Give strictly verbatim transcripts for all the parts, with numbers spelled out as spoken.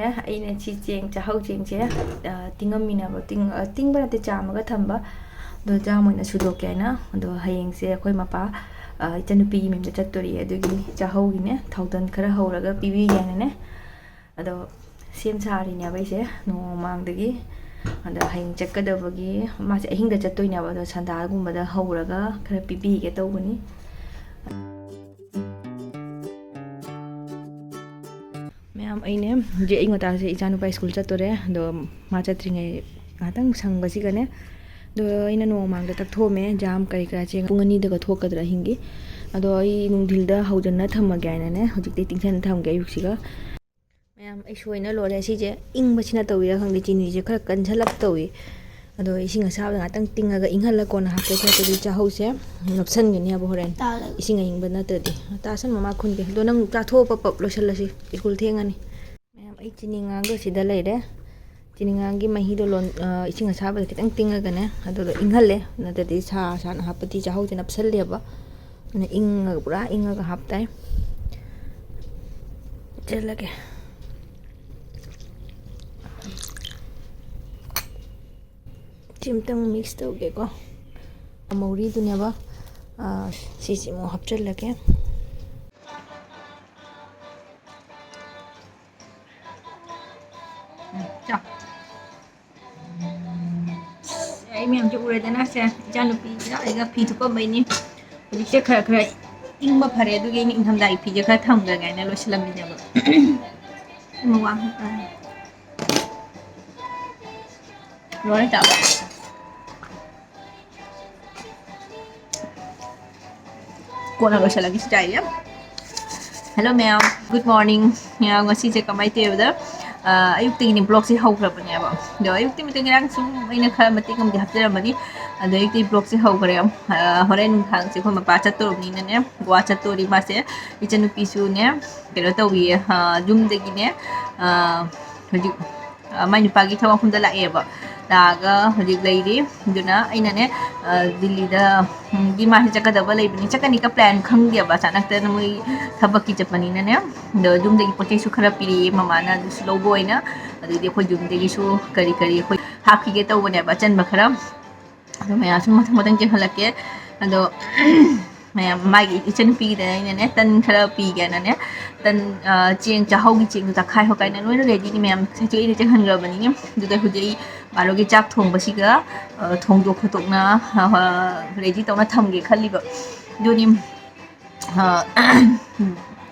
ꯑꯩꯅ ꯁꯤ ꯆꯦꯡ, ꯆꯥꯛꯍꯧ ꯆꯦꯡꯁꯦ, ꯑ, ꯇꯤꯡꯉꯝꯃꯤꯅꯦꯕ꯫ ꯇꯤꯡ-, ꯑ, ꯇꯤꯡꯕ ꯅꯠꯇꯦ, ꯆꯥꯝꯃꯒ ꯊꯝꯕ꯫ ꯑꯗꯣ ꯖꯥꯝ ꯑꯣꯏꯅ ꯁꯨꯗꯣꯛꯀꯦ ꯍꯥꯏꯅ꯫ ꯑꯗꯣ ꯍꯌꯦꯡꯁꯦ ꯑꯩꯈꯣꯏ ꯃꯄꯥ, ꯑ, ꯏꯆꯟꯅꯨꯄꯤꯒꯤ ꯃꯌꯨꯝꯗ ꯆꯠꯇꯣꯔꯤꯌꯦ꯫ ꯑꯗꯨꯒꯤ ꯆꯥꯛꯍꯧꯒꯤꯅꯦ, ꯊꯥꯎꯗꯟ ꯈꯔ ꯍꯧꯔꯒ ꯄꯤꯕꯤꯒꯦ ꯍꯥꯏꯅꯅꯦ꯫ ꯑꯗꯣ ꯁꯦꯝ ꯁꯥꯔꯤꯅꯦꯕ ꯑꯩꯁꯦ ꯅꯣꯡꯃ ꯃꯃꯥꯡꯗꯒꯤ꯫ ꯑꯗꯣ ꯍꯌꯦꯡ ꯆꯠꯀꯗꯕꯒꯤ ꯃꯥꯁꯦ ꯑꯍꯤꯡꯗ ꯆꯠꯇꯣꯏꯅꯦꯕ꯫ ꯑꯗꯣ ꯁꯟꯗꯥꯒꯨꯝꯕꯗ ꯍꯧꯔꯒ ꯈꯔ ꯄꯤꯕꯤꯒꯦ ꯇꯧꯕꯅꯤ꯫ ꯃꯌꯥꯝ, ꯑꯩꯅꯦ ꯍꯧꯖꯤꯛ ꯑꯌꯨꯛ ꯉꯟꯇꯥꯁꯦ ꯏꯆꯥꯅꯨꯄꯥ ꯁ꯭ꯀꯨꯜ ꯆꯠꯇꯣꯔꯦ꯫ ꯑꯗꯣ ꯃꯥ ꯆꯠꯇ꯭ꯔꯤꯉꯩ ꯉꯥꯏꯍꯥꯛꯇꯪ ꯁꯪꯕꯁꯤꯒꯅꯦ, ꯑꯗꯣ ꯑꯩꯅ ꯅꯣꯡꯃ ꯃꯃꯥꯡꯗ ꯇꯛꯊꯣꯛꯑꯝꯃꯦ, ꯖꯥꯝ ꯀꯔꯤ ꯀꯔꯥ ꯆꯦꯡ ꯄꯨꯡ ꯑꯅꯤꯗꯒ ꯊꯣꯛꯀꯗ꯭ꯔꯥ ꯑꯍꯤꯡꯒꯤ꯫ ꯑꯗꯣ ꯑꯩ ꯅꯨꯡꯊꯤꯜꯗ ꯍꯧꯖꯟꯅ ꯊꯝꯃꯒꯦ ꯍꯥꯏꯅꯅꯦ, ꯍꯧꯖꯤꯛꯇꯤ ꯇꯤꯡꯁꯟ ꯊꯝꯒꯦ ꯑꯌꯨꯛꯁꯤꯒ꯫ ꯃꯌꯥꯝ, ꯑꯩ ꯁꯣꯏꯅ ꯂꯣꯜꯂꯦ꯫ ꯁꯤꯁꯦ ꯏꯪꯕꯁꯤꯅ ꯇꯧꯔꯤꯔꯥ ꯈꯪꯗꯦ, ꯆꯤꯅꯤꯁꯦ ꯈꯔ ꯀꯟꯁꯜꯂꯞ ꯇꯧꯏ꯫ ꯑꯗꯣ ꯏꯁꯤꯡ ꯑꯁꯥꯕꯗ ꯉꯥꯛꯇꯪ ꯇꯤꯡꯉꯒ ꯏꯪꯍꯜꯂ ꯀꯣꯟꯅ ꯍꯥꯞꯀꯦ꯫ ꯅꯠꯇ꯭ꯔꯗꯤ ꯆꯥꯛꯍꯧꯁꯦ ꯅꯞꯁꯟꯒꯅꯤ ꯍꯥꯏꯕ ꯍꯣꯔꯦꯟ꯫ ꯇꯥꯗꯕ꯫ ꯏꯁꯤꯡ ꯑꯏꯪꯕ ꯅꯠꯇ꯭ꯔꯗꯤ꯫ ꯇꯥꯁꯟ ꯃꯃꯥ ꯈꯨꯟꯒꯦ꯫ ꯑꯗꯣ ꯅꯪ ꯆꯥꯊꯣꯛꯑꯣ, ꯄꯞ ꯄꯞ ꯂꯣꯏꯁꯜꯂꯁꯤ, ꯁ꯭ꯀꯨꯜ ꯊꯦꯡꯉꯅꯤ꯫ ꯃꯌꯥꯝ, ꯑꯩ ꯆꯤꯅꯤ ꯉꯥꯡꯗꯣ ꯁꯤꯗ ꯂꯩꯔꯦ꯫ ꯆꯤꯅꯤ ꯉꯥꯡꯒꯤ ꯃꯍꯤꯗꯣ ꯂꯣꯟ-, ꯑ, ꯏꯁꯤꯡ ꯑꯁꯥꯕꯗ ꯈꯤꯇꯪ ꯇꯤꯡꯉꯒꯅꯦ, ꯑꯗꯨꯗꯣ ꯏꯪꯍꯜꯂꯦ꯫ ꯅꯠꯇ꯭ꯔꯗꯤ ꯁꯥ ꯁꯥꯅ ꯍꯥꯞꯄꯗꯤ ꯆꯥꯛꯍꯧꯁꯦ ꯅꯞꯁꯜꯂꯦꯕ꯫ ꯑꯗꯨꯅ ꯏꯪꯉꯒ, ꯄꯨꯔꯥ ꯏꯪꯉꯒ ꯍꯥꯞꯇꯥꯏ꯫ ꯍꯥꯞꯆꯜꯂꯒꯦ꯫ ꯁꯤ ꯑꯃꯨꯛꯇꯪ mix ꯇꯧꯒꯦꯀꯣ꯫ ꯃꯧꯔꯤꯗꯨꯅꯦꯕ꯫ ꯑ, ꯁꯤꯁꯤ ꯑꯃꯨꯛ ꯍꯥꯞꯆꯜꯂꯒꯦ꯫ ꯆꯥꯎ꯫ ꯑꯩ ꯃꯌꯥꯝꯁꯦ ꯎꯔꯦꯗꯅ꯫ ꯁꯦ, ꯏꯆꯥꯅꯨꯄꯤꯒ ꯑꯩꯒ ꯐꯤ ꯊꯨꯞꯄꯝꯕꯩꯅꯤ꯫ ꯍꯧꯖꯤꯛꯁꯦ ꯈꯔ ꯈꯔ ꯏꯪꯕ ꯐꯔꯦ, ꯑꯗꯨꯒꯤ ꯑꯩꯅ ꯏꯪꯊꯝꯊꯥꯒꯤ ꯐꯤꯁꯦ ꯈꯔ ꯊꯝꯈ꯭ꯔꯒꯦ ꯍꯥꯏꯅ ꯂꯣꯏꯁꯤꯜꯂꯝꯃꯤꯅꯦꯕ꯫ ꯏꯃꯥ ꯋꯥ-, ꯑ꯫ ꯂꯣꯏꯔꯦ ꯆꯥꯕ꯫ ꯀꯣꯟꯅ ꯂꯣꯏꯁꯤꯜꯂꯒꯦ ꯁꯤ ꯆꯥꯏꯁꯦ꯫ Hello ꯃꯌꯥꯝ, good morning꯫ ꯃꯌꯥꯝ, ꯉꯁꯤꯁꯦ ꯀꯃꯥꯏꯅ ꯇꯧꯏꯕꯗ, ꯑ, ꯑꯌꯨꯛꯇꯒꯤꯅꯦ vlogꯁꯦ ꯍꯧꯈ꯭ꯔꯕꯅꯦꯕ꯫ ꯑꯗꯣ ꯑꯌꯨꯛꯇꯤ ꯃꯇꯦꯛ ꯉꯔꯥꯡ ꯁꯨꯝ ꯑꯩꯅ ꯈꯔ ꯃꯇꯦꯛ ꯑꯃꯗꯤ ꯍꯥꯞꯆꯔꯝꯃꯅꯤ꯫ ꯑꯗꯣ ꯑꯌꯨꯛꯇꯒꯤ vlogꯁꯦ ꯍꯧꯈ꯭ꯔꯦ꯫ ꯑ, ꯍꯣꯔꯦꯟ ꯅꯨꯡꯗꯥꯡꯁꯦ ꯑꯩꯈꯣꯏ ꯃꯄꯥ ꯆꯠꯇꯣꯔꯕꯅꯤꯅꯅꯦ, ꯒꯣꯋꯥ ꯆꯠꯇꯣꯔꯤ ꯃꯥꯁꯦ꯫ ꯏꯆꯟꯅꯨꯄꯤꯁꯨꯅꯦ, ꯀꯩꯅꯣ ꯇꯧꯏꯌꯦ, ꯑ, ꯌꯨꯝꯗꯒꯤꯅꯦ, ꯑ, ꯍꯧꯖꯤꯛ, ꯑ, ꯃꯥꯏ ꯅꯨꯄꯥꯒꯤ ꯊꯕꯛ ꯃꯐꯝꯗ ꯂꯥꯛꯑꯦꯕ꯫ ꯂꯥꯛꯑꯒ ꯍꯧꯖꯤꯛ ꯂꯩꯔꯤ꯫ ꯑꯗꯨꯅ ꯑꯩꯅꯅꯦ, ꯑ, ꯗꯤꯜꯂꯤꯗ, ꯎꯝ, ꯒꯤ ꯃꯥꯁꯦ ꯆꯠꯀꯗꯕ ꯂꯩꯕꯅꯤ, ꯆꯠꯀꯅꯤꯒ plan ꯈꯪꯗꯦꯕ, ꯑꯆꯥꯅꯛꯇ ꯃꯣꯏ ꯊꯕꯛꯀꯤ ꯆꯠꯄꯅꯤꯅꯅꯦ꯫ ꯑꯗꯣ ꯌꯨꯝꯗꯒꯤ ꯄꯣꯠ ꯆꯩꯁꯨ ꯈꯔ ꯄꯤꯔꯛꯑꯦ ꯃꯃꯥꯅ, ꯑꯗꯨꯁꯨ ꯂꯧꯕ ꯑꯣꯏꯅ꯫ ꯑꯗꯩꯗꯤ ꯑꯩꯈꯣꯏ ꯌꯨꯝꯗꯒꯤꯁꯨ ꯀꯔꯤ ꯀꯔꯤ ꯑꯩꯈꯣꯏ ꯍꯥꯞꯈꯤꯒꯦ ꯇꯧꯕꯅꯦꯕ, ꯑꯆꯟꯕ ꯈꯔ꯫ ꯑꯗꯣ ꯃꯌꯥꯝꯁꯨ ꯃꯊꯪ ꯃꯊꯪ ꯆꯦꯟꯈꯠꯂꯛꯀꯦ꯫ ꯑꯗꯣ ꯃꯌꯥꯝ, ꯃꯥꯒꯤ ꯏꯆꯟꯅꯨꯄꯤꯒꯤꯗ ꯑꯩꯅꯅꯦ ꯇꯟ ꯈꯔ ꯄꯤꯒꯦꯅꯅꯦ, ꯇꯟ, ꯑ, ꯆꯦꯡ, ꯆꯥꯛꯍꯥꯎꯒꯤ ꯆꯦꯡꯗꯣ ꯇꯛꯈꯥꯏ ꯈꯣꯠꯀꯥꯏꯅ ꯂꯣꯏꯅ ready ꯅꯤ ꯃꯌꯥꯝ, ꯉꯁꯥꯏꯁꯨ ꯑꯩꯅ ꯆꯦꯟꯍꯟꯈ꯭ꯔꯕꯅꯤꯅꯦ꯫ ꯑꯗꯨꯗ ꯍꯧꯖꯤꯛ ꯑꯩ ꯕꯥꯔꯣꯒꯤ ꯆꯥꯛ ꯊꯣꯡꯕꯁꯤꯒ, ꯑ, ꯊꯣꯡꯗꯣꯛ ꯈꯣꯠꯇꯣꯛꯅ, ꯑ, ready ꯇꯧꯅ ꯊꯝꯒꯦ ꯈꯜꯂꯤꯕ꯫ ꯑꯗꯨꯅꯤ, ꯑ,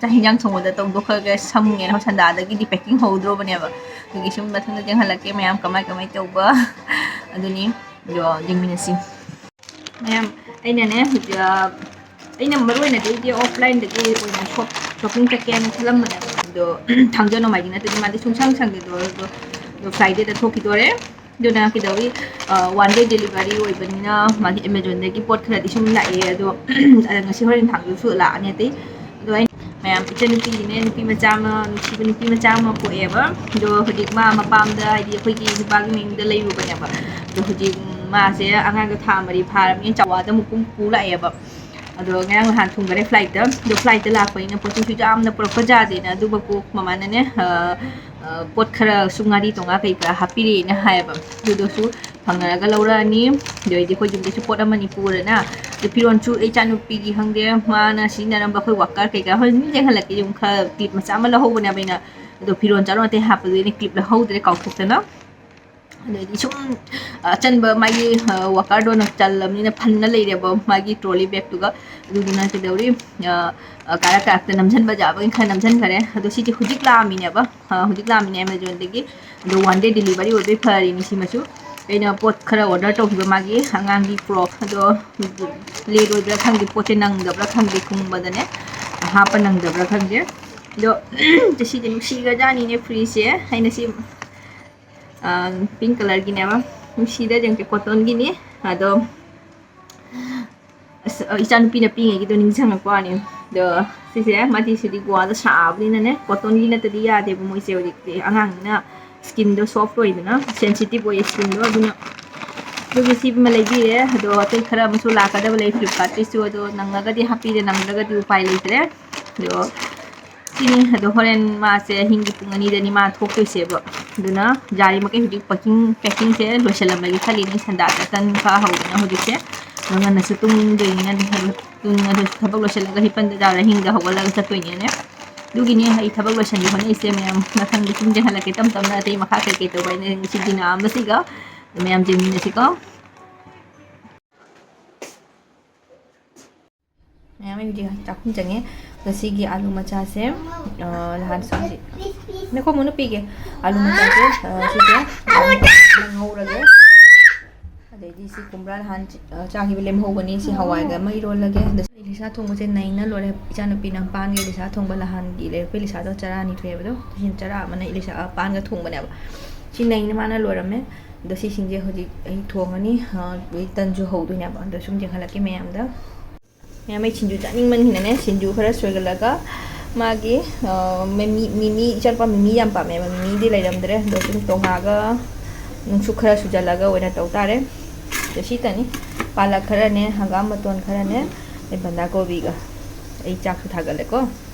ꯆꯥꯛ ꯍꯤꯟꯖꯥꯡ ꯊꯣꯡꯕꯗ ꯇꯧꯗꯣꯛꯈ꯭ꯔꯒ ꯁꯝꯒꯦꯅ ꯁꯟꯗꯥꯗꯒꯤꯗꯤ packing ꯍꯧꯗ꯭ꯔꯣꯕꯅꯦꯕ꯫ ꯑꯗꯨꯒꯤ ꯁꯨꯝ ꯃꯊꯪꯗ ꯆꯦꯟꯍꯜꯂꯛꯀꯦ ꯃꯌꯥꯝ ꯀꯃꯥꯏ ꯀꯃꯥꯏ ꯇꯧꯕ꯫ ꯑꯗꯨꯅꯤ, ꯑꯗꯣ ꯌꯦꯡꯃꯤꯟꯅꯁꯤ꯫ ꯃꯌꯥꯝ, ꯑꯩꯅꯅꯦ, ꯑ, ꯑꯩꯅ ꯃꯔꯨ ꯑꯣꯏꯅꯗꯤ ꯑꯩꯗꯤ offline ꯗꯒꯤ ꯑꯣꯏꯅ shop, shopping ꯆꯠꯀꯦꯅ ꯈꯜꯂꯝꯕꯅꯦꯕ꯫ ꯑꯗꯣ ꯊꯥꯡꯖ ꯅꯣꯡꯃꯥꯏꯖꯤꯡ ꯅꯠꯇ꯭ꯔꯗꯤ ꯃꯥꯗꯤ ꯁꯨꯡꯁꯪ ꯁꯪꯗꯦ꯫ ꯑꯗꯣ, ꯑꯗꯣ, ꯑꯗꯣ Friday ꯗ ꯊꯣꯛꯈꯤꯗꯣꯔꯦ꯫ ꯑꯗꯨꯅ ꯀꯩꯗꯧꯏ, ꯑ, one day delivery ꯑꯣꯏꯕꯅꯤꯅ ꯃꯥꯗꯤ Amazon ꯗꯒꯤ ꯄꯣꯠ ꯈꯔꯗꯤ ꯁꯨꯝ ꯂꯥꯛꯑꯦ꯫ ꯑꯗꯣ, ꯑ, ꯉꯁꯤ ꯍꯣꯔꯦꯟ ꯊꯥꯡꯖꯁꯨ ꯂꯥꯛꯑꯅꯤ ꯑꯇꯩ꯫ ꯑꯗꯣ ꯑꯩ ꯃꯌꯥꯝ, ꯏꯆꯟꯅꯨꯄꯤꯒꯤꯅꯦ, ꯅꯨꯄꯤ ꯃꯆꯥ ꯑꯃ, ꯅꯨꯡꯁꯤꯕ ꯅꯨꯄꯤ ꯃꯆꯥ ꯑꯃ ꯄꯣꯛꯑꯦꯕ꯫ ꯑꯗꯣ ꯍꯧꯖꯤꯛ ꯃꯥ ꯃꯄꯥꯝꯗ, ꯍꯥꯏꯗꯤ ꯑꯩꯈꯣꯏꯒꯤ ꯅꯨꯄꯥꯒꯤ ꯃꯌꯨꯝꯗ ꯂꯩꯔꯨꯕꯅꯦꯕ꯫ ꯑꯗꯣ ꯍꯧꯖꯤꯛ ꯃꯥꯁꯦ ꯑꯉꯥꯡꯗꯣ ꯊꯥ ꯃꯔꯤ ꯐꯥꯔꯕꯅꯤꯅ ꯆꯥꯎꯋꯥꯗ ꯑꯃꯨꯛ ꯄꯨ, ꯄꯨ ꯂꯥꯛꯑꯦꯕ꯫ ꯑꯗꯣ ꯉꯔꯥꯡ ꯅꯍꯥꯟ ꯊꯨꯡꯈꯔꯦ flight ꯇ꯫ ꯑꯗꯣ flight ꯇ ꯂꯥꯛꯄꯅꯤꯅ ꯄꯣꯠ ꯆꯩꯁꯨ ꯌꯥꯝꯅ ꯄꯨꯔꯛꯄ ꯌꯥꯗꯦꯅ, ꯑꯗꯨꯕꯨ ꯃꯃꯥꯅꯅꯦ, ꯑ, ꯑ, ꯄꯣꯠ ꯈꯔꯁꯨ, ꯉꯥꯔꯤ ꯇꯣꯉꯥ ꯀꯩ ꯀꯔꯥ ꯍꯥꯞꯄꯤꯔꯛꯑꯦꯅ ꯍꯥꯏꯌꯦꯕ꯫ ꯑꯗꯨꯗꯁꯨ ꯐꯪꯅꯔꯒ ꯂꯧꯔꯛꯑꯅꯤ꯫ ꯑꯗꯨ ꯑꯣꯏꯔꯗꯤ ꯑꯩꯈꯣꯏ ꯌꯨꯝꯗꯁꯨ ꯄꯣꯠ ꯑꯃꯅꯤ ꯄꯨꯔꯦꯅ꯫ ꯑꯗꯨ ꯐꯤꯔꯣꯟꯁꯨ ꯑꯩ ꯏꯆꯥꯅꯨꯄꯤꯒꯤ ꯈꯪꯗꯦ, ꯃꯥꯅ ꯁꯤꯖꯤꯟꯅꯔꯝꯕ ꯑꯩꯈꯣꯏ worker ꯀꯩꯀꯥ ꯍꯣꯔꯦꯟ ꯑꯗꯨꯝ ꯌꯦꯡꯍꯜꯂꯛꯀꯦ꯫ ꯌꯨꯝ ꯈꯔ clip ꯃꯆꯥ ꯑꯃ ꯂꯧꯍꯧꯕꯅꯦꯕ ꯑꯩꯅ꯫ ꯑꯗꯣ ꯐꯤꯔꯣꯟ ꯆꯥꯔꯣꯟ ꯑꯇꯩ ꯍꯥꯞꯄꯗꯨꯗꯤ ꯑꯩꯅ clip ꯂꯧꯍꯧꯗ꯭ꯔꯦ ꯀꯥꯎꯊꯣꯛꯇꯅ꯫ ꯑꯗꯩꯗꯤ ꯁꯨꯝ ꯑꯆꯟꯕ ꯃꯥꯒꯤ, ꯑ, worker ꯗꯣꯅ ꯆꯜꯂꯕꯅꯤꯅ ꯐꯟꯅ ꯂꯩꯔꯦꯕ ꯃꯥꯒꯤ trolley bag ꯇꯨꯒ꯫ ꯑꯗꯨꯗꯨꯅ ꯀꯩꯗꯧꯔꯤ, ꯑ, ꯑ, ꯀꯥꯔꯛ ꯀꯥꯔꯛꯇ ꯅꯝꯁꯤꯟꯕ ꯌꯥꯕꯒꯤ ꯈꯔ ꯅꯝꯁꯤꯟꯈꯔꯦ꯫ ꯑꯗꯣ ꯁꯤꯗꯤ ꯍꯧꯖꯤꯛ ꯂꯥꯛꯑꯝꯃꯤꯅꯦꯕ, ꯑ, ꯍꯧꯖꯤꯛ ꯂꯥꯛꯑꯝꯃꯤꯅꯦ Amazon ꯗꯒꯤ꯫ ꯑꯗꯣ one day delivery ꯑꯣꯏꯕꯩ ꯐꯔꯤꯅꯤ ꯁꯤꯃꯁꯨ꯫ ꯑꯩꯅ ꯄꯣꯠ ꯈꯔ order ꯇꯧꯈꯤꯕ ꯃꯥꯒꯤ ꯑꯉꯥꯡꯒꯤ frock ꯑꯗꯣ late ꯑꯣꯏꯕ꯭ꯔꯥ ꯈꯪꯗꯦ, ꯄꯣꯠꯁꯦ ꯅꯪꯗꯕ꯭ꯔꯥ ꯈꯪꯗꯦ, ꯊꯨꯡꯕꯗꯅꯦ ꯍꯥꯞꯄ ꯅꯪꯗꯕ꯭ꯔꯥ ꯈꯪꯗꯦ꯫ ꯑꯗꯣ ꯁꯤꯗꯤ ꯅꯨꯡꯁꯤꯈ꯭ꯔꯖꯥꯠꯅꯤꯅꯦ ꯐꯨꯔꯤꯠꯁꯦ꯫ ꯑꯩꯅ ꯁꯤ, ꯑ, pink colour ꯒꯤꯅꯦꯕ, ꯅꯨꯡꯁꯤꯗ ꯌꯦꯡꯁꯦ, cotton ꯒꯤꯅꯤ꯫ ꯑꯗꯣ ꯑꯁ, ꯑ, ꯏꯆꯥꯅꯨꯄꯤꯅ ꯄꯤꯛꯏꯉꯩꯒꯤꯗꯣ ꯅꯤꯡꯁꯤꯡꯉꯛꯄ ꯋꯥꯅꯤ꯫ ꯑꯗꯣ ꯁꯤꯁꯦ ꯃꯥꯗꯤ ꯁꯤꯗꯤ ꯒꯣꯋꯥꯗ ꯁꯥꯕꯅꯤꯅꯅꯦ, cotton ꯒꯤ ꯅꯠꯇꯗꯤ ꯌꯥꯗꯦꯕ ꯃꯣꯏꯁꯦ ꯍꯧꯖꯤꯛꯇꯤ꯫ ꯑꯉꯥꯡꯅꯤꯅ ꯁ꯭ꯀꯤꯟꯗꯣ ꯁꯣꯐ ꯑꯣꯏꯗꯅ, ꯁꯦꯟꯁꯤꯇꯤꯞ ꯑꯣꯏꯌꯦ ꯁ꯭ꯀꯤꯟꯗꯣ꯫ ꯑꯗꯨꯅ ꯑꯗꯨꯒꯤ ꯁꯤ ꯑꯃ ꯂꯩꯕꯤꯔꯦ꯫ ꯑꯗꯣ ꯑꯇꯩ ꯈꯔ ꯑꯃꯁꯨ ꯂꯥꯛꯀꯗꯕ ꯂꯩ ꯐ꯭ꯂꯤꯞꯀꯥꯔꯠꯇꯒꯤꯁꯨ꯫ ꯑꯗꯣ ꯅꯪꯉꯒꯗꯤ ꯍꯥꯞꯄꯤꯔꯦ, ꯅꯪꯗ꯭ꯔꯒꯗꯤ ꯎꯄꯥꯏ ꯂꯩꯇ꯭ꯔꯦ꯫ ꯑꯗꯣ ꯁꯤꯅꯤ꯫ ꯑꯗꯣ ꯍꯣꯔꯦꯟ ꯃꯥꯁꯦ ꯑꯍꯤꯡꯒꯤ ꯄꯨꯡ ꯑꯅꯤꯗꯅꯤ ꯃꯥ ꯊꯣꯛꯇꯣꯏꯁꯦꯕ꯫ ꯑꯗꯨꯅ ꯌꯥꯔꯤꯃꯈꯩ ꯍꯧꯖꯤꯛ ꯄꯦꯀꯤꯡ, ꯄꯦꯀꯤꯡꯁꯦ ꯂꯣꯏꯁꯤꯜꯂꯝꯕꯒꯤ ꯈꯜꯂꯤꯅꯤ꯫ ꯁꯟꯗꯥꯗ ꯇꯟ ꯈꯥꯛ ꯍꯧꯗꯅ ꯍꯧꯖꯤꯛꯁꯦ꯫ ꯑꯗꯣ ꯉꯟꯅꯁꯨ ꯇꯨꯝꯅꯤꯡꯗꯣꯏꯅꯤꯅ, ꯑꯗꯨ ꯊꯕꯛ ꯂꯣꯏꯁꯤꯜꯂꯒ ꯍꯤꯞꯄꯟꯗ ꯌꯥꯔꯣꯏ꯫ ꯑꯍꯤꯡꯗ ꯍꯧꯒꯠꯂꯒ ꯆꯠꯇꯣꯏꯅꯦꯅꯦ꯫ ꯑꯗꯨꯒꯤꯅꯤ ꯑꯩ ꯊꯕꯛ ꯂꯣꯏꯁꯤꯟꯒꯦ ꯍꯣꯠꯅꯔꯤꯁꯦ ꯃꯌꯥꯝ꯫ ꯃꯊꯪꯗ ꯁꯨꯝ ꯌꯦꯡꯍꯜꯂꯛꯀꯦ ꯇꯞ ꯇꯞꯅ, ꯑꯇꯩ ꯃꯈꯥ ꯀꯩꯀꯩ ꯇꯧꯕ ꯍꯥꯏꯅ ꯉꯁꯤꯒꯤ ꯅꯥꯝ ꯑꯁꯤꯒ ꯃꯌꯥꯝ ꯌꯦꯡꯃꯤꯟꯅꯁꯤꯀꯣ꯫ ꯃꯌꯥꯝ ꯑꯩ ꯍꯧꯖꯤꯛ ꯆꯥꯛꯈꯨꯝ ꯆꯪꯉꯦ꯫ ꯉꯁꯤꯒꯤ ꯑꯥꯂꯨ ꯃꯆꯥꯁꯦ, ꯑ, ꯅꯍꯥꯟ ꯁꯥꯁꯤ-, ꯅꯈꯣ ꯃꯨꯅꯨ ꯄꯤꯒꯦ꯫ ꯑꯥꯂꯨ ꯃꯆꯥꯁꯦ, ꯑ, ꯁꯤꯁꯦ ꯉꯧꯔꯒꯦ꯫ ꯑꯗꯩꯗꯤ ꯁꯤ ꯀꯨꯝꯕ꯭ꯔꯥ ꯅꯍꯥꯟ ꯆ-, ꯑ, ꯆꯥꯈꯤꯕ ꯂꯦꯝꯍꯧꯕꯅꯤ꯫ ꯁꯤ ꯍꯋꯥꯏꯒ ꯑꯃ ꯏꯔꯣꯜꯂꯒꯦ꯫ ꯑꯗ ꯏꯂꯤꯁꯥ ꯊꯣꯡꯕꯁꯦ ꯅꯩꯅ ꯂꯣꯏꯔꯦ꯫ ꯏꯆꯥꯅꯨꯄꯤꯅ ꯄꯥꯟꯒ ꯏꯂꯤꯁꯥ ꯊꯣꯡꯕ, ꯅꯍꯥꯟꯒꯤ ꯂꯩꯔꯛꯄ ꯏꯂꯤꯁꯥꯗꯣ ꯆꯔꯥ ꯑꯅꯤ ꯊꯣꯛꯑꯦꯕꯗꯣ꯫ ꯁꯤꯅ ꯆꯔꯥ ꯑꯃꯅ ꯏꯂꯤꯁꯥ, ꯑ, ꯄꯥꯟꯒ ꯊꯣꯡꯕꯅꯦꯕ꯫ ꯁꯤ ꯅꯩꯅ ꯃꯥꯅ ꯂꯣꯏꯔꯝꯃꯦ꯫ ꯑꯗꯣ ꯁꯤꯁꯤꯡꯁꯦ ꯍꯧꯖꯤꯛ ꯑꯩ ꯊꯣꯡꯉꯅꯤ꯫ ꯑ, ꯑꯩ ꯇꯟꯁꯨ ꯍꯧꯗꯣꯏꯅꯦꯕ꯫ ꯑꯗꯣ ꯁꯨꯝ ꯌꯦꯡꯍꯜꯂꯛꯀꯦ ꯃꯌꯥꯝꯗ꯫ ꯃꯌꯥꯝ ꯑꯩ ꯁꯤꯡꯖꯨ ꯆꯥꯅꯤꯡꯃꯟꯈꯤꯅꯅꯦ, ꯁꯤꯡꯖꯨ ꯈꯔ ꯁꯣꯏꯒꯠꯂꯒ ꯃꯥꯒꯤ, ꯑ, ꯃꯤꯃꯤ, ꯃꯤꯃꯤ, ꯏꯆꯥꯅꯨꯄꯥ ꯃꯤꯃꯤ ꯌꯥꯝ ꯄꯥꯝꯃꯦꯕ꯫ ꯃꯤꯃꯤꯗꯤ ꯂꯩꯔꯝꯗ꯭ꯔꯦ꯫ ꯑꯗꯣ ꯁꯨꯝ ꯇꯣꯉꯥꯒ ꯅꯨꯡꯁꯨ ꯈꯔ ꯁꯨꯖꯜꯂꯒ ꯑꯣꯏꯅ ꯇꯧ ꯇꯥꯔꯦ꯫ ꯑꯗꯣ ꯁꯤꯇꯅꯤ꯫ ꯄꯥꯂꯛ ꯈꯔꯅꯦ, ꯍꯪꯒꯥꯝ ꯃꯇꯣꯟ ꯈꯔꯅꯦ, ꯑꯗꯩ ꯕꯟꯗꯥ ꯀꯣꯕꯤꯒ꯫ ꯑꯩ ꯆꯥꯛꯁꯨ ꯊꯥꯒꯠꯂꯦꯀꯣ꯫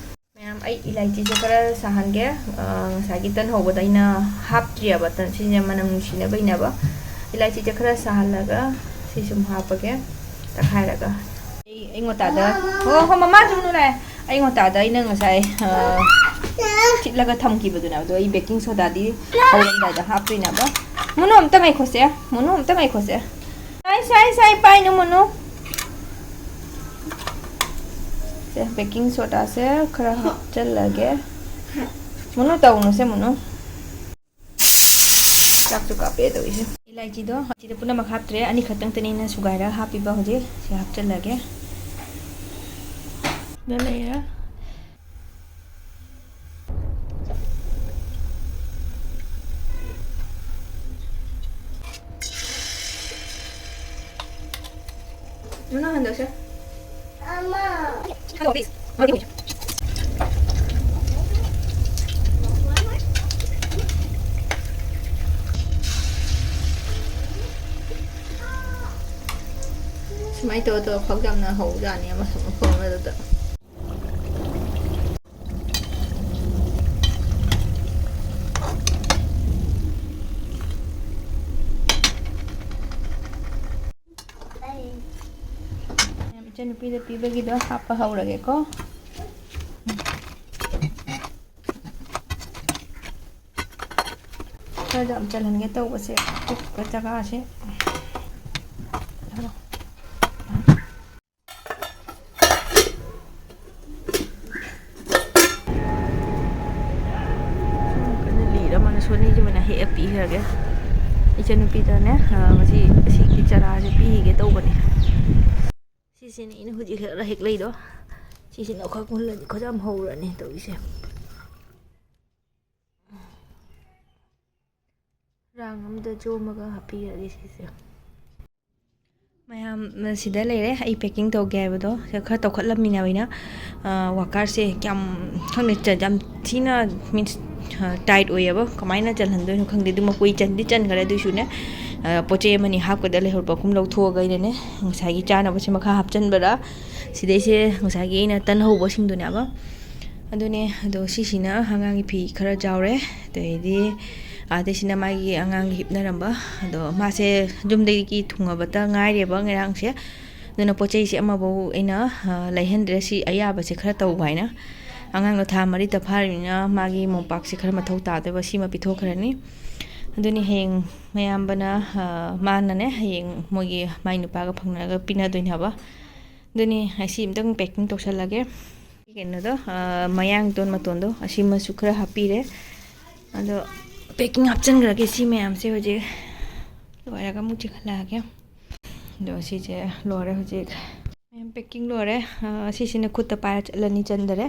ꯃꯌꯥꯝ, ꯑꯩ ꯏꯂꯥꯏꯆꯤꯁꯦ ꯈꯔ ꯁꯥꯍꯟꯒꯦ꯫ ꯑ, ꯉꯁꯥꯏꯒꯤ ꯇꯟ ꯍꯧꯕꯗ ꯑꯩꯅ ꯍꯥꯞꯇ꯭ꯔꯤꯑꯕ, ꯇꯟ, ꯁꯤꯁꯦ ꯃꯅꯝ ꯅꯨꯡꯁꯤꯅꯕꯩꯅꯦꯕ꯫ ꯏꯂꯥꯏꯆꯤꯁꯦ ꯈꯔ ꯁꯥꯍꯜꯂꯒ ꯁꯤ ꯁꯨꯝ ꯍꯥꯞꯄꯒꯦ, ꯇꯛꯈꯥꯏꯔꯒ꯫ ꯑꯩ, ꯑꯩ ꯉꯣꯇꯥꯗ, ꯍꯣ, ꯍꯣ, ꯃꯃꯥ ꯁꯨꯝ ꯂꯥꯛꯑꯦ꯫ ꯑꯩ ꯉꯣꯇꯥꯗ ꯑꯩꯅ ꯉꯁꯥꯏ, ꯑ, ꯊꯤꯠꯂꯒ ꯊꯝꯈꯤꯕꯗꯨꯅꯦ꯫ ꯑꯗꯣ ꯑꯩ ꯕꯦꯀꯤꯡ ꯁꯣꯗꯥꯗꯤ ꯍꯧꯔꯝꯗꯥꯏꯗ ꯍꯥꯞꯇꯣꯏꯅꯦꯕ꯫ ꯃꯨꯅꯨ, ꯑꯝꯇ ꯉꯥꯏꯈꯣꯁꯦ꯫ ꯃꯨꯅꯨ, ꯑꯝꯇ ꯉꯥꯏꯈꯣꯁꯦ꯫ ꯁꯥꯏ, ꯁꯥꯏ, ꯁꯥꯏ, ꯄꯥꯏꯅꯨ, ꯃꯨꯅꯨ꯫ ꯁꯦ, ꯕꯦꯀꯤꯡ ꯁꯣꯗꯥꯁꯦ ꯈꯔ ꯍꯥꯞꯆꯜꯂꯒꯦ꯫ ꯃꯨꯅꯨ, ꯇꯧꯅꯨꯁꯦ, ꯃꯨꯅꯨ꯫ ꯆꯥꯛꯁꯨ ꯀꯥꯞꯄꯦ ꯇꯧꯔꯤꯁꯦ꯫ ꯏꯂꯥꯏꯆꯤꯗꯣ ꯁꯤꯗ ꯄꯨꯝꯅꯃꯛ ꯍꯥꯞꯇ꯭ꯔꯦ, ꯑꯅꯤꯈꯛꯇꯪꯇꯅꯤ ꯑꯩꯅ ꯁꯨꯒꯥꯏꯔꯒ ꯍꯥꯞꯄꯤꯕ꯫ ꯍꯧꯖꯤꯛ ꯁꯤ ꯍꯥꯞꯆꯜꯂꯒꯦ꯫ ꯁꯤꯗ ꯂꯩꯔꯦ꯫ ꯃꯨꯅꯨ, ꯍꯟꯗꯣꯛꯁꯦ꯫ ꯑꯃ꯫ ꯁꯨꯃꯥꯏꯅ ꯇꯧꯔ ꯇꯧꯔ ꯐꯛ ꯌꯥꯝꯅ ꯍꯧꯖꯥꯠꯅꯤ ꯃꯐꯝ ꯃꯐꯝ ꯑꯃꯗꯨꯗ꯫ ꯏꯆꯟꯅꯨꯄꯤꯗ ꯄꯤꯕꯒꯤꯗꯣ ꯍꯥꯞꯄ ꯍꯧꯔꯒꯦꯀꯣ꯫ ꯈꯔꯗ ꯌꯥꯝ ꯆꯜꯍꯟꯒꯦ ꯇꯧꯕꯁꯦ, ꯄꯤꯛꯄ ꯖꯒꯥꯁꯦ꯫ ꯁꯨꯝ ꯀꯟꯅ ꯂꯤꯔ ꯃꯥꯅ ꯁꯣꯅꯤꯁꯤꯃꯅ ꯍꯦꯛꯑ ꯄꯤꯈ꯭ꯔꯒꯦ꯫ ꯏꯆꯟꯅꯨꯄꯤꯗꯅꯦ, ꯑ, ꯉꯁꯤ ꯑꯁꯤꯒꯤ ꯆꯔꯥꯁꯦ ꯄꯤꯒꯦ ꯇꯧꯕꯅꯦ꯫ ꯁꯤꯁꯤꯅ ꯑꯩꯅ ꯍꯧꯖꯤꯛ ꯍꯦꯛꯂ ꯍꯦꯛꯂꯛꯏꯗꯣ꯫ ꯁꯤꯁꯤꯅ ꯑꯩꯈꯣꯏ ꯃꯨꯜꯂꯗꯤ ꯈꯨꯖꯥꯝ ꯍꯧꯔꯅꯤ ꯇꯧꯔꯤꯁꯦ꯫ ꯔꯥꯡ ꯑꯝꯗ ꯌꯣꯝꯃꯒ ꯍꯥꯞꯄꯤꯔꯒꯦ ꯁꯤꯁꯦ꯫ ꯃꯌꯥꯝ ꯁꯤꯗ ꯂꯩꯔꯦ, ꯑꯩ packing ꯇꯧꯒꯦ ꯍꯥꯏꯕꯗꯣ꯫ ꯁꯤꯗ ꯈꯔ ꯇꯧꯈꯠꯂꯝꯃꯤꯅꯦ ꯑꯩꯅ꯫ ꯑ, workerꯁꯦ ꯀꯌꯥꯝ ꯈꯪꯗꯦ, ꯆ-, ꯌꯥꯝ ꯊꯤꯅ, means, ꯑ, tight ꯑꯣꯏꯌꯦꯕ꯫ ꯀꯃꯥꯏꯅ ꯆꯜꯍꯟꯗꯣꯏꯅꯣ ꯈꯪꯗꯦ꯫ ꯑꯗꯨ ꯃꯀꯨꯏ ꯆꯟꯗꯤ ꯆꯟꯈꯔꯦ, ꯑꯗꯨꯏꯁꯨꯅꯦ, ꯑ, ꯄꯣꯠ ꯆꯩ ꯑꯃꯅꯤ ꯍꯥꯞꯀꯗ ꯂꯩꯍꯧꯔꯕ ꯈꯨꯝ ꯂꯧꯊꯣꯛꯑꯒ ꯑꯩꯅꯅꯦ ꯉꯁꯥꯏꯒꯤ ꯆꯥꯅꯕꯁꯦ ꯃꯈꯥ ꯍꯥꯞꯆꯤꯟꯕꯗ ꯁꯤꯗꯩꯁꯦ ꯉꯁꯥꯏꯒꯤ ꯑꯩꯅ ꯇꯟ ꯍꯧꯕꯁꯤꯡꯗꯨꯅꯦꯕ꯫ ꯑꯗꯨꯅꯦ, ꯑꯗꯣ ꯁꯤꯁꯤꯅ ꯑꯉꯥꯡꯒꯤ ꯐꯤ ꯈꯔ ꯆꯥꯎꯔꯦ꯫ ꯑꯗꯩꯗꯤ ꯑꯥꯗꯩꯁꯤꯅ ꯃꯥꯒꯤ ꯑꯉꯥꯡꯒꯤ ꯍꯤꯞꯅꯔꯝꯕ꯫ ꯑꯗꯣ ꯃꯥꯁꯦ ꯌꯨꯝꯗꯒꯤ ꯊꯨꯡꯉꯕꯇ ꯉꯥꯏꯔꯦꯕ ꯉꯔꯥꯡꯁꯦ꯫ ꯑꯗꯨꯅ ꯄꯣꯠ ꯆꯩꯁꯦ ꯑꯃꯐꯧ ꯑꯩꯅ, ꯑ, ꯂꯩꯍꯟꯗ꯭ꯔꯦ꯫ ꯁꯤ ꯑꯌꯥꯕꯁꯦ ꯈꯔ ꯇꯧꯕ ꯍꯥꯏꯅ꯫ ꯑꯉꯥꯡꯗꯣ ꯊꯥ ꯃꯔꯤꯇ ꯐꯥꯔꯤꯕꯅꯤꯅ ꯃꯥꯒꯤ ꯃꯣꯝꯄꯥꯛꯁꯦ ꯈꯔ ꯃꯊꯧ ꯇꯥꯗꯣꯏꯕ, ꯁꯤꯃ ꯄꯤꯊꯣꯛꯈ꯭ꯔꯅꯤ꯫ ꯑꯗꯨꯅꯤ ꯍꯌꯦꯡ ꯃꯌꯥꯝꯕꯅ, ꯑ, ꯃꯥꯅꯅꯦ ꯍꯌꯦꯡ ꯃꯣꯏꯒꯤ ꯃꯥꯏ ꯅꯨꯄꯥꯒ ꯐꯪꯅꯔꯒ ꯄꯤꯅꯗꯣꯏꯅꯦ ꯍꯥꯏꯕ꯫ ꯑꯗꯨꯅꯤ ꯑꯁꯤ ꯑꯝꯇꯪ packing ꯇꯧꯁꯜꯂꯒꯦ꯫ ꯀꯩꯅꯣꯗꯣ, ꯑ, ꯃꯌꯥꯡꯇꯣꯟ ꯃꯇꯣꯟꯗꯣ ꯑꯁꯤꯃꯁꯨ ꯈꯔ ꯍꯥꯞꯄꯤꯔꯦ꯫ ꯑꯗꯣ packing ꯍꯥꯞꯆꯤꯟꯈ꯭ꯔꯒꯦ ꯁꯤ ꯃꯌꯥꯝꯁꯦ ꯍꯧꯖꯤꯛ꯫ ꯂꯣꯏꯔꯒ ꯑꯃꯨꯛ ꯆꯤꯡꯈꯠꯂꯛꯑꯒꯦ꯫ ꯑꯗꯣ ꯁꯤꯁꯦ ꯂꯣꯏꯔꯦ ꯍꯧꯖꯤꯛ꯫ ꯃꯌꯥꯝ packing ꯂꯣꯏꯔꯦ꯫ ꯑ, ꯁꯤꯁꯤꯅ ꯈꯨꯠꯇ ꯄꯥꯏꯔ ꯆꯠꯂꯅꯤ, ꯆꯟꯗꯔꯦ꯫